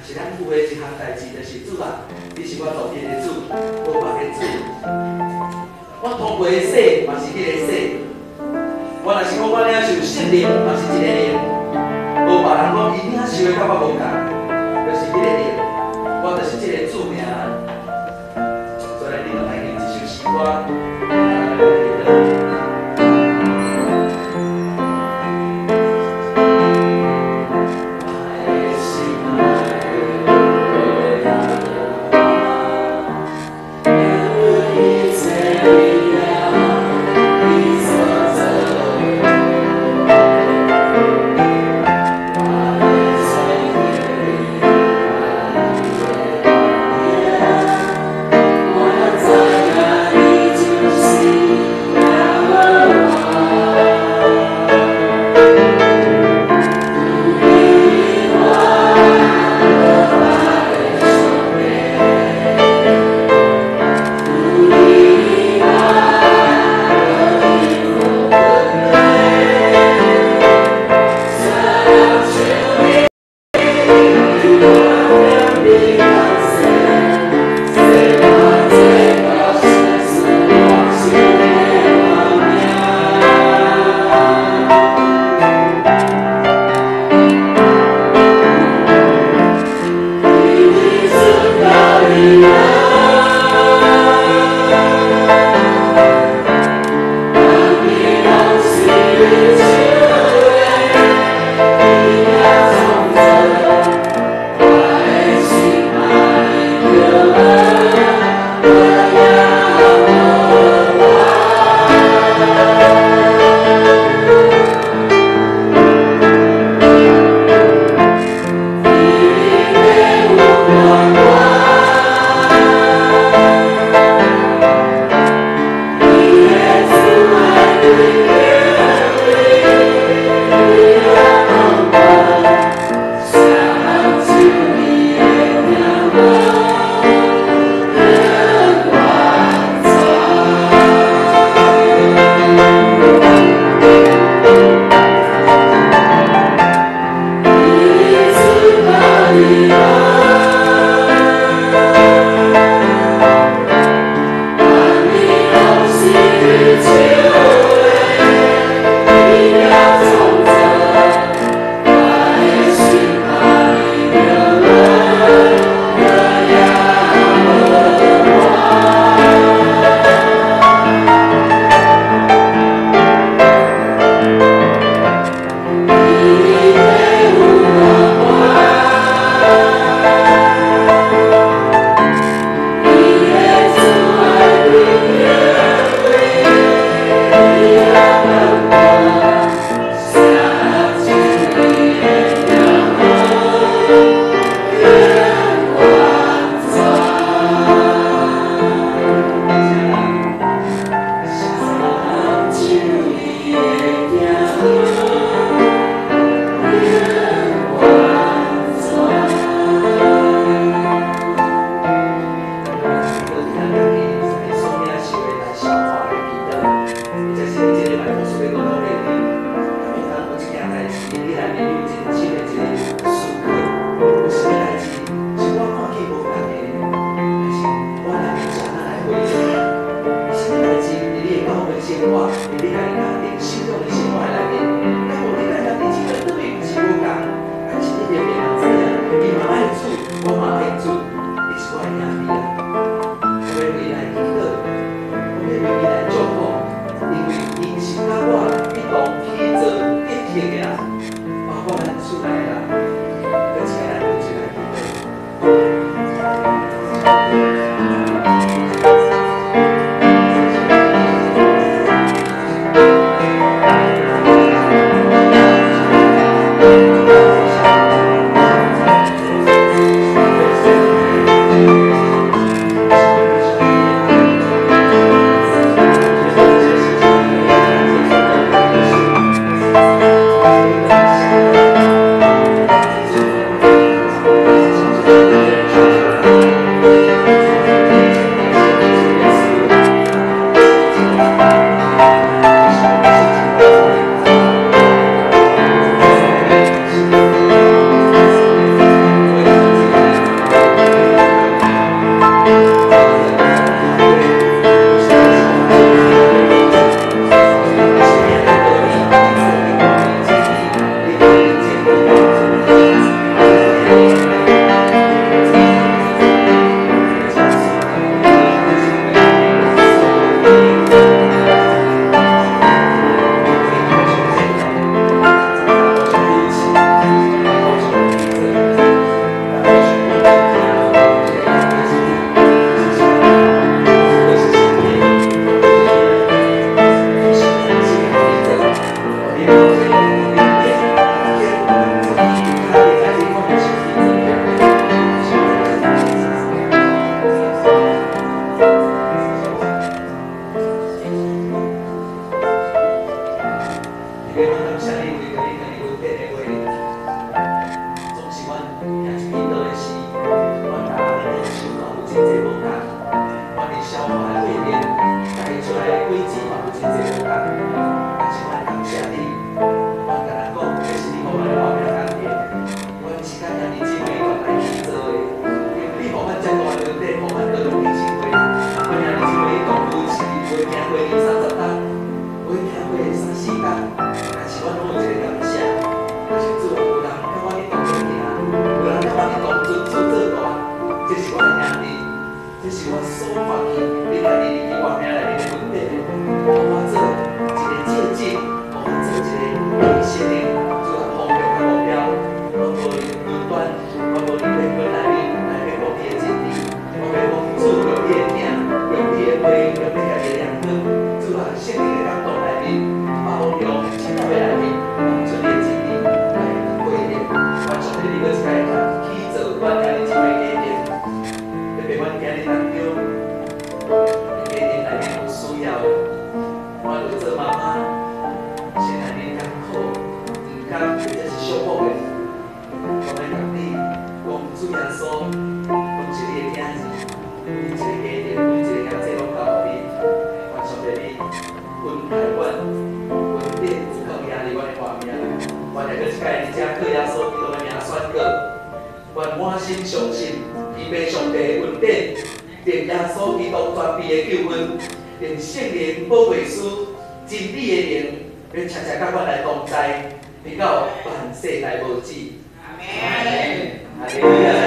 是咱有的一項代誌，就是主啊，你是我獨一的主，無別个主。我通過的洗嘛是彼个洗，我若是講我領受聖靈嘛是一个靈，無別人講伊領受的佮我無仝，就是彼个靈，我就是這个主爾。所以，你來念一首詩歌。過二三十冬，無行過三四冬，但是阮攏有一個感謝，就是主啊，有人佮我去同齊行，有人佮我去同尊主做大，這是我的兄弟，這是我所看見你家己入去活命內面的恩典的，予我做一個見證，予我做一個犧牲的，主啊，方向佮目標，我無論倫端，我無論在軍內面來欲講你的真理，我欲講主用你的名，用你的話，用你家己的亮光，主啊，聖靈的感動內面，包容親愛的內面，講出你的真理來回應。願上帝你閣一擺來起造阮兄弟姊妹家庭，特別阮今日當中，家庭內面有需要的，我有做媽媽，心內面艱苦、毋甘或者是寂寞的，我欲共你講主耶穌，攏是你的囝兒，每一個家庭，每一個兄弟攏交予你，願上帝你恩待阮，恩典有夠壓佇阮的活命。願也閣一擺佇遮靠耶穌基督的名宣告，願滿心相信，天父上帝的恩典，憑耶穌基督全備的救恩，憑聖靈保惠師真理的靈，欲常常佮阮來同在，直到萬世代無止。阿門。哈利路亞。